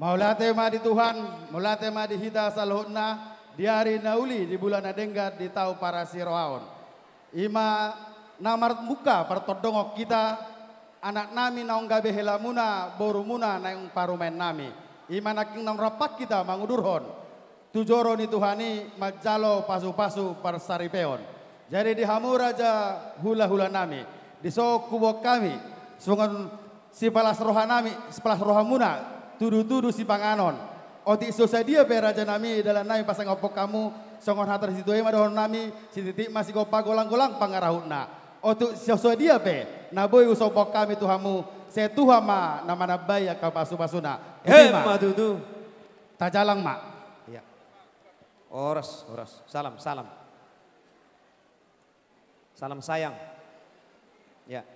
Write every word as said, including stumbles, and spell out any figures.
Mauliate ma di Tuhan, mauliate ma di hita saluhutna, di ari na uli, di bulan na denggan, di taon parasirohaon. I ma na marmungka partondongon hita, anaknami naung gabe helamuna, borumuna naung parumaennami. I ma nangkin naung rap hita mangudurhon tu joro ni Tuhan i manjalo pasupasu parsaripeon. Jadi di hamu raja hulahulanami, dison huboan hami songon sipalas rohanami, sipalas rohamuna, tudutudu sipanganon. Otik so sadia pe rajanami dalannami pasangaphon hamu, songon hata ni situa i ma dohononnami, sititi ma sigompa, golanggolang pangarahutna. Otik so sadia pe na boi husombahon hami tu hamu, sai Tuhan ma na manambai angka pasupasuna. Ima. Emma tutu. Tajalang ma. Iya. Horas, horas. Salam, salam. Salam sayang. Ya.